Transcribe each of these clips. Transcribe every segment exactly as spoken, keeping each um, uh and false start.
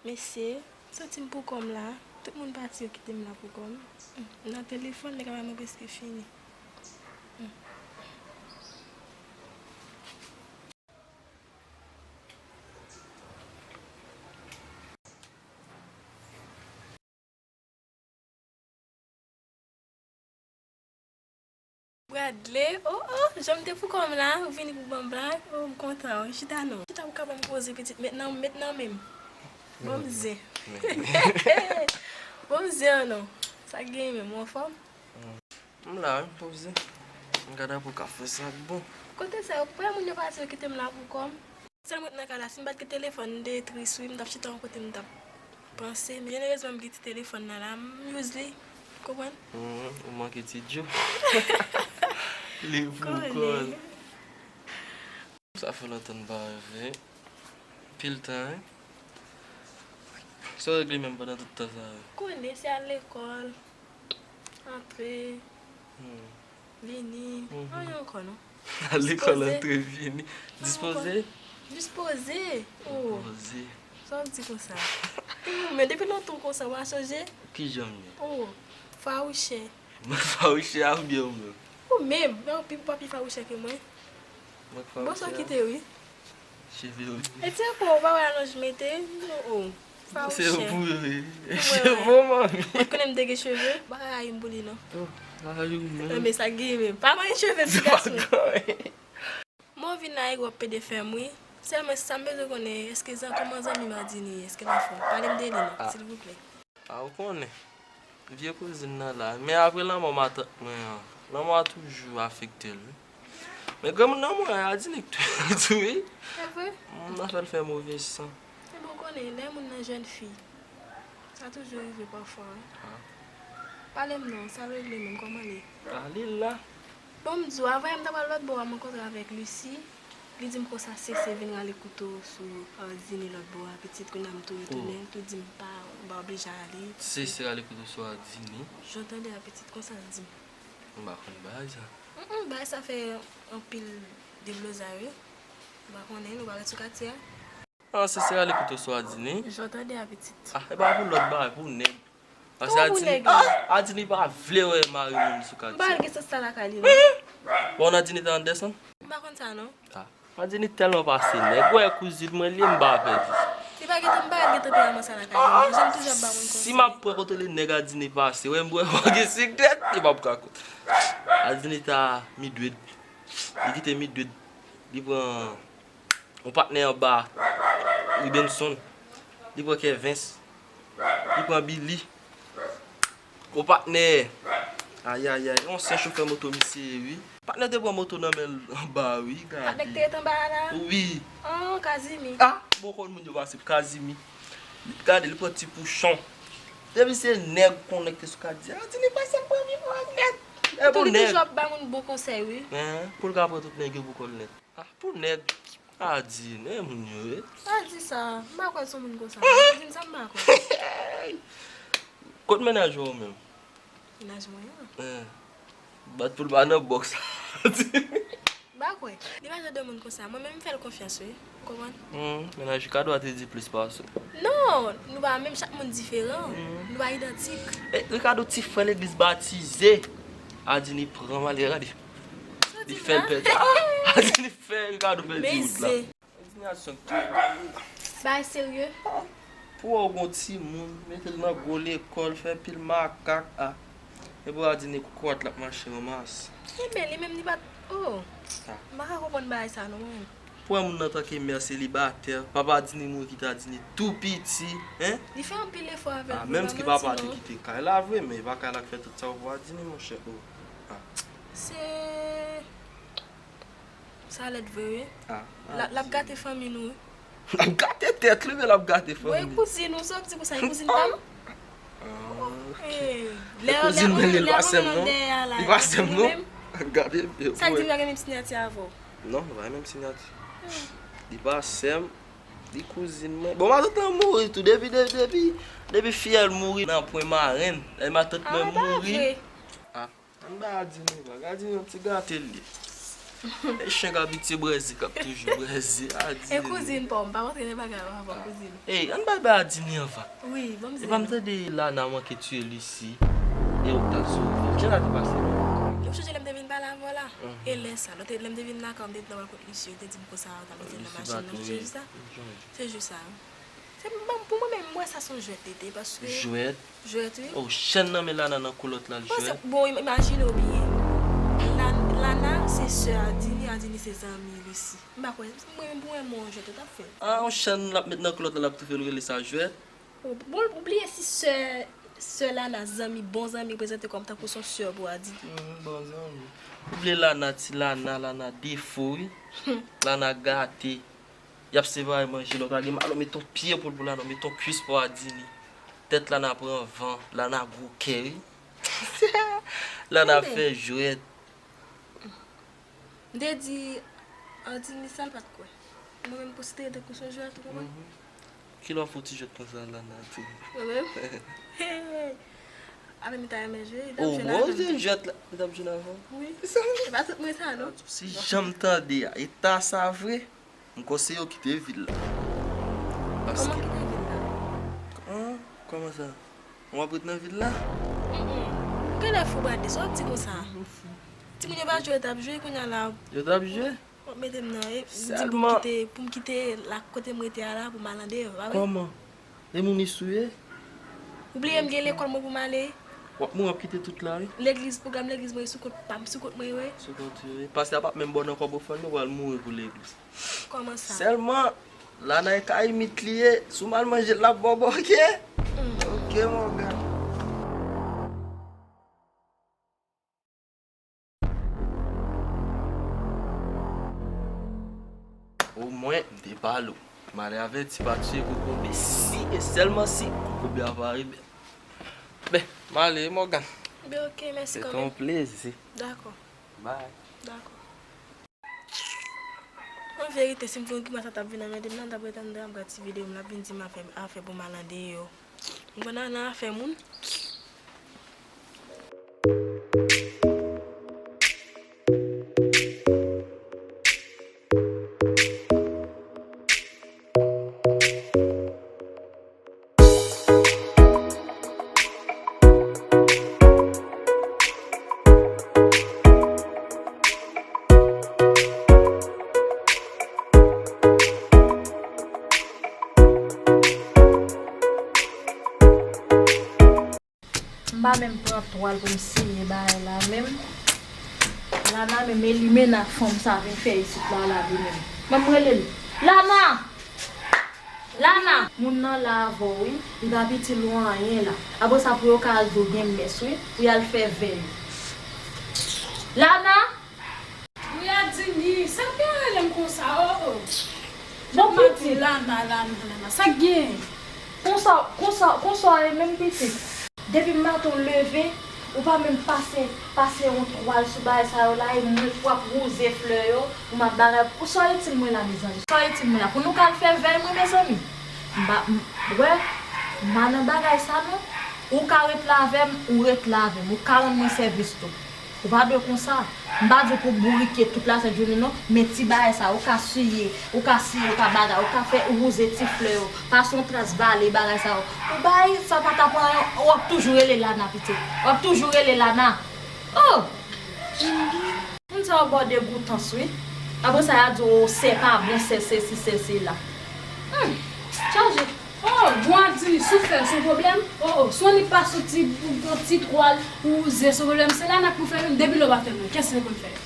Mesye, m santi m pou kò m la. Tout moun pati, yo kite m la pou kò m. Hmm, m nan telefòn, nèg la mwen prèske fini. Hmm. Bradley, oh, oh, jan m te pou kò m la, ou vini pou ban m blag, oh, m kontan, wi, chita non. Chita pou ka ban m koze pitit, met nan, met nan men m. Ban m zen. Ban m zen an non. Sa k genyen menm, ou anfòm? M la, wi, poze. M gade pou ka fè sa k bon. Kote sa yo, prè moun yo pati yo kite m la pou kò m. Sèl mwen t nan kay la, si m pa t gen telefòn, m te tris wi, m t ap chita yon kote m t ap panse. Men jenerezman m gen ti telefòn nan la, m use li. Konprann? Mhm, ou manke ti djo. Li pou kò l. Sa fè lontan n pa wè vre. Pil tan, wi. Sa w regle menm pandan tout tan sa yo? Konnen se al lekòl. Antre, vini, anyen ankò non. Al lekòl, antre, vini. Dispoze? Dispoze. Oh. Dispoze. Sa w di konsa? Ou menm depi lontan w konsa, w a chanje? Kijan m ye? Oh, fawouchè. Mwen fawouchè a oubyen ou menm? Ou menm, men ou pi, ou pa pi fawouchè ke mwen. Mwen k fawouchè a? Bon, sa w kite wi. Cheve w. E ti ankò, ou pa wè alonj mete? Oh, fawouchè. Se pou yo ye. Cheve w, manmi. Ou konnen m te gen cheve? Ou pa ka rayi m pou li non. Oh, rayi w menm. Men sa k genyen menm. Pa manyen cheve m ti gason. Mwen vin la e w ap pede fè m wi. Sèlman sa m bezwen konnen, èske zan, kòman zanmi m Adini ye? Èske l anfòm? Pale m de li non, silvouplè. A, ou konnen. Vye kouzin nan la. Men apre lanmò matant mwen an, lanmò a toujou afekte l wi. Men granmoun nan mouri a, Adini k touye l tou wi. Se vre? M nan fè l fè move san. Ebyen ou konnen, lè moun nan jèn fi, sa toujou rive pafwa wi. Pale m non, sa l regle menm, kòman l ye? A, li la. Bon, m di w, avan yè m ta pral lòt bò a, mwen kontre avèk Lucy. Li di m konsa Sese vin rale kouto sou Ardini lòt bò a, pitit, kounye a m tou retounen, m tou di m pa, m pa oblije ale. Sese rale kouto sou Ardini? Jan w tande a, pitit, konsa l di m. M pa konn bagay sa. Mm, mm, bagay sa fè anpil deblozay wi. Ou pa konnen, nou pa ret sou katye a. Ah, Sese rale kouto sou Ardini? Jan w tande a, pitit. Ah, e pa pou lòt bagay, pou nèg. Paske Ardini, ah, Ardini pa vle wè mari moun sou katye. M pa al gen sans sa lakay li non. Bon, Ardini ta anndan san? M pa konn sa non. Ah, Ardini tèlman pase nèg. Wè kouzin mwen li ye, m pa pèdi. Li pa gentan, m pa al gen tanperaman sa lakay li non. Jan l toujou ap ba moun konsèy. Si m ap pran kote li nèg Ardini pase, wè m wè m gen sikrèt, li p ap ka kout. Ardini ta Midwed. Li kite Midwed. Li pran yon patnè anba Ribenson. Li pran Kèvens. Li pran Billy. Yon patnè. Ayayay. Yon ansyen chofè moto misye ye wi. Patnè te pran moto nan men l anba wi. Gade. Patnè k te ret anba a la? Wi. Oh, Kazimi. Ah, bon konn moun yo pase Kazimi. Gade, li pran ti pouchon. Depi se nèg konnen ki te sou katye a, Ardini pase l pran vivòs nèt. E pou nèg. Tou li toujou ap ba moun bon konsèy wi. Hein, pou l ka pran tout nèg yo pou kò l nèt. Ah, pou nèg. Ardini, e moun yo ye. Pa di sa. M pa kwè l se yon moun konsa. Di m sa m pa kwè. Kot mennaj ou menm? Mennaj mwen an? Eh. Bat pou l pa nan bòks. M pa kwè. Li pa jan de moun konsa. Mwen menm m fè l konfyans wi. Ou konprann? Hmm, mennaj Ricardo a te di plis pase w. Non, nou pa menm, chak moun diferan. Hmm. Nou pa idantik. Eh, Ricardo ti frè legliz batize. Ardini pran malere a li. Li fè l pèdi. Ah, Ardini fè Ricardo pèdi wout la. Endinyasyon k touye moun nan. Bagay serye? Pou wè w gon timoun, mete l nan gwo lekòl, fè pil makak, a. Epi w a di ni kwat l ap mache ranmase. Enben, li menm li pa t, oh. M pa ka konprann bagay sa non mwen. Pou wè moun nan tanke mè selibatè, papa Ardini mouri kite Ardini tou piti, hein? Li fè anpil efò avè l vre, pa manti non. Menm si papa te kite kay la vre, men e pa kay la k fè tout sa pou Ardini, monchè, oh. Se Sa lèd vre wi. Ah, l ap gate fanmi nou wi. L ap gate tèt li, men l ap gate fanmi. Bon, e kouzin ou, sa w ap di konsa, e kouzin pa m? Ah, ok. E kouzin mwen li, li pa sè m non. Li pa sè m non. Gade. Sa k di nou pa gen menm siyati avè w? Non, nou pa gen menm siyati. Li pa sè m, li kouzin mwen. Bon, matant lan mouri tou, depi, depi, depi, depi fiyèl mouri, nan pwen marenn. Lè matant mwen mouri. Ah. Ann bay Ardini blag. Ardini yon ti gate l ye. E chen k abitye breze, k ap toujou breze. Adini. E kouzin pa w, m pa antre nan bagay yo avè kouzin. Ey, ann bay bay Adini anvan. Wi, ban m di. Epa m tande Lana manke tiye Lucy. E ou t al sove. Jan sa te pase? Ou sonje lè m te vin pale avè w la? E lè sa, lè te, lè m te vin lakay ou, m te di nan wè kot Lucy, ou te di m konsa, ou t al mete l nan machin nan, ou sonje sa? Se jis sa. Se, bon, pou mwen menm, m wè sa se yon jwèt li te, paske. Jwèt? Jwèt, wi. Oh, chèn nan men Lana nan koulòt la, l jwèt. Bon, im-, imajine w byen. La-, Lana, se sè Adini, Adini se zanmi Lucy. M pa kwè, mwen menm pou mwen, mwen, jwèt yo t ap fè. Ah, yon chèn l ap met nan koulòt la, l ap toufe l, rele sa jwèt? Oh, bon, ou bliye si sè, sè Lana, zanmi, bon zanmi, prezante kòm tankou se yon sè pou Adini. Mhm, bon zanmi. Ou bliye Lana, ti Lana, Lana defo, wi. Lana gate. Y ap separe manje, lòt la gen mal, ou met yon pye pou l, pou Lana, ou met yon kwis pou Adini. Tèt Lana pran van, Lana gwo kè, wi. Lana fè jwèt. M te di, Adini sa l pa t kwè. Mwen menm pou si te tankou se yon jwèt, ou konprann? Mhm. Kilè w ap fè yon ti jwèt konsa, Lana, Adini? Mwen menm? Hey! Avè m ta renmen jwe, li t ap jwe avè m. Oh, bon, se jwèt la, li t ap jwe avè w? Wi. Se pa tout mwen sa, non. Si jan m tande a, e ta sa vre? M konseye w kite vil la. Paske. Kòman kite vil la? An? Kòman sa? W ap ret nan vil la? Mm, mm. Ou genlè fou, Bradley, sa w ap di konsa? Timoun yo pa jwe, t ap jwe, kounye a la. Yo t ap jwe? W ap mete m nan, e, di pou m kite, pou m kite la kote m rete a la, pou m al andeyò, pa vre? Kòman? E moun Isou ye? Ou bliye m gen lekòl mwen pou m ale? W ap mouri, w ap kite tout la, wi. Legliz, pwogram legliz mwen sou kont pa m, sou kont mwen, wi. Sou kont ou, wi. Pastè a p ap menm ba w nan kòb ofrann, ou pral mouri pou legliz. Kòman sa? Sèlman, Lana e Kayimit li ye, si w mal manje l, l ap ba w bòkè. Mm. Ok, mon gars. Omwen, m te pale w. Malè avèti pa tiye kokobe. Si e sèlman si kokobe a pa rebèl. Ben, m ale, Morgan. Ben, ok, mèsi kanmenm. Se te yon plezi. Dakò. Bye. Dakò. An verite, si m te yon grimas sa t ap vin anmède m la, m t ap ret anndan, m ap gad ti videyo m, l ap vin di m afè, afè pou m al andeyò. M konn al nan afè moun. M pa menm pran twal pou m siye bagay la menm. Lana menm elimina fanm sa vin fè isit la, la li menm. Ban m rele l. Lana! Lana! Moun nan la avè w, wi. Li pa piti lwen anyen la. Apre sa, pou yo ka al di w gen mès, wi. Pou y al fè vèy. Lana! Wi, Adini, sa k gen rele m konsa, o, o? Bon, pitit. Lana, Lana, Lana, sa k gen? Konsa, konsa, konsa w ye menm pitit. Depi maten w leve, ou pa menm pase, pase yon twal sou bagay sa yo la, e mwen w ap wouze flè yo, ou m ap bagay. Sa w itil mwen la, mezanmi? Sa w itil mwen la? Pou nou ka al fè vèy mwen, mezanmi? M pa, m, wè, m pa nan bagay sa non. Ou ka ret la avè m, ou ret la avè m. Ou ka rann mwen sèvis tou. Ou pa dwe konsa. M pa di w pou w bourike tout lasent jounen non, men ti bagay sa, ou ka siye, ou ka siye, ou ka bagay, ou ka fè wouze ti flè yo, pase yon tras bale bagay sa yo. Ou bay sa pa t ap anyen, w ap toujou rele Lana pitit. W ap toujou rele Lana. Oh! Moun sa yo ba w degoutans wi. Apre sa y a di w sè pa bon, sè sesi, sè sela. Hmm, chaje. Oh, bon, Adini, si w fè l, se yon pwoblèm? Oh, oh, si w annik pase yon ti, yon ti twal, ou wouze, se yon pwoblèm. Se Lana k pou fè l menm, depi lè w pa fè l menm, kiyès ki te konn fè l?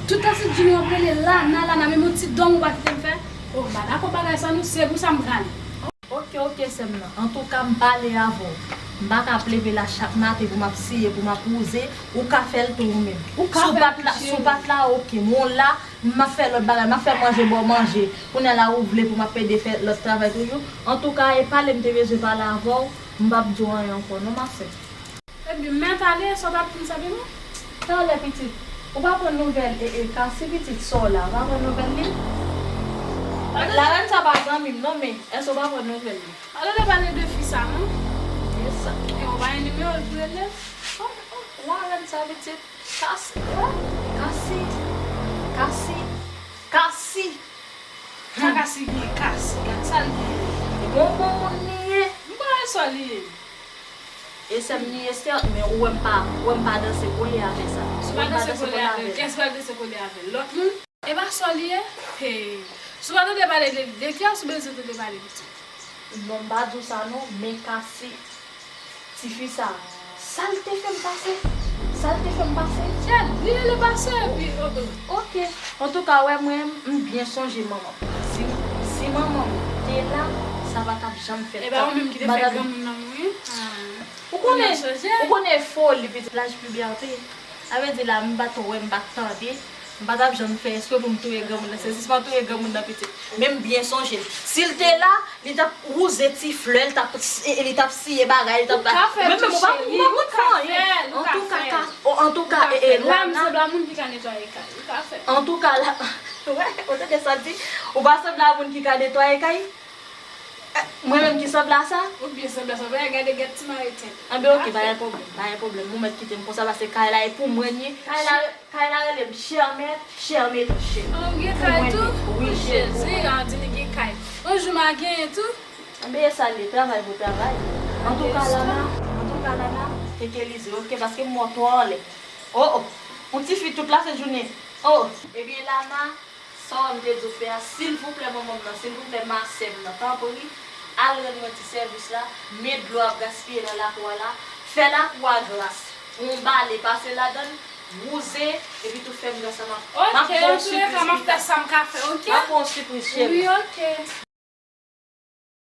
Tout lasent jounen w ap rele Lana, Lana, menm yon ti dòmi w pa kite m fè? Oh, m pa dakò bagay sa non, se pou sa m prale. Ok, ok, sè m nan. Antouka, m pale avè w. M pa ka ap leve la chak maten pou m ap siye, pou m ap wouze, ou ka fè l tou ou menm. Ou ka fè l tou, cheri. Si w pa t la, si w pa t la, ok, men w la, m ap fè lòt bagay, m ap fè manje ba w manje. Kounye a la ou vle pou m ap ede fè lòt travay toujou. Antouka, e pale m te bezwen pale avè w, m p ap di w anyen ankò non, ma sè. Ebyen, mèt ale, sa w t ap di m sa, bebe? Talè, pitit. Ou pa pran nouvèl, e, e, Kasi, pitit, sè w la, ou pa pran nouvèl li? Larèn sa pa zanmi m non, men èske w pa pran nouvèl li? Talè, w te pale de fi sa, non? E sa. E ou pa gen nimewo l pou rele? Oh, oh, larèn sa, pitit. Kasi, wè, Kasi. Kasi, Kasi. Sa Kasi gen, Kasi, gad sa l gen. Bon, bon moun li ye. M pa wè sa li ye. E sè m li ye, sè, men ou wè m pa, ou wè m pa danse kole avè sa. Si w pa danse kole avè l, kiyès w pral danse kole avè l? Lòt moun? E pa sa li ye? Hey. Si w pa tande pale de, de kiyès ou bezwen tande pale pitit? Non, m pa di w sa non, men Kasi, tifi sa, sa l te fè m pase, sa l te fè m pase. Gad, li rele pase, epi, oh, oh. Ok. Antouka, wè mwen, m byen sonje manman m. Si, si manman m te la, sa pa t ap janm fèt. E pa ou menm ki te fè granmoun nan mouri? Ah. Ou konnen, ou konnen foli pitit laj pibète. Sa vle di la, m pa t wè, m pa t tande, m pa t ap janm fè espre pou m touye granmoun nan. Se jis m ap touye granmoun nan pitit. Men m byen sonje l. Si l te la, li t ap wouze ti flè, li t ap, li t ap siye bagay, li t ap... Ou ka fè l tou, cheri, ou ka fè l, ou ka fè l. Antouka, ka, o, antouka, e, e, Lana. Ou ka fè l. La, m sanble a moun ki ka netwaye kay. Ou ka fè l. Antouka, la, wè, ou tande sa l di? Ou pa sanble a moun ki ka netwaye kay? Eh, mwen menm ki sanble a sa? Ou byen sanble a sa. Vwala, gade, gad ti mare tèt. Anben, ok, pa gen pwoblèm, pa gen pwoblèm. Ou mèt kite m konsa, paske kay la e pou mwen li ye. Kay la, kay la rele m chè mèt, chè mèt, chè. Oh, gen kay tou? Wi, chè, pou mwen. Jezi, a di li gen kay. Yon jou m a genyen tou. Anben, e sa l ye, travay pou travay. Antouka, Lana, antouka, Lana, teke lize, ok, paske m wè w twò anlè. Oh, oh, yon ti fi tout lasent jounen. Oh, ebyen, Lana, sa w wè m te di w fè a, silvouplè, manman m nan, silvouplè, ma sè m nan, tanpri, al rann mwen ti sèvis la, men dlo ap gaspiye nan lakou a la, fè lakou a gras, pran yon bale, pase ladann, wouze, epi tou fè m gras la, m ap, m ap ba w sipriz pita. Ok, antouka, m ap fè sa m ka fè, ok? M ap ba w sipriz, cheri. Wi, ok.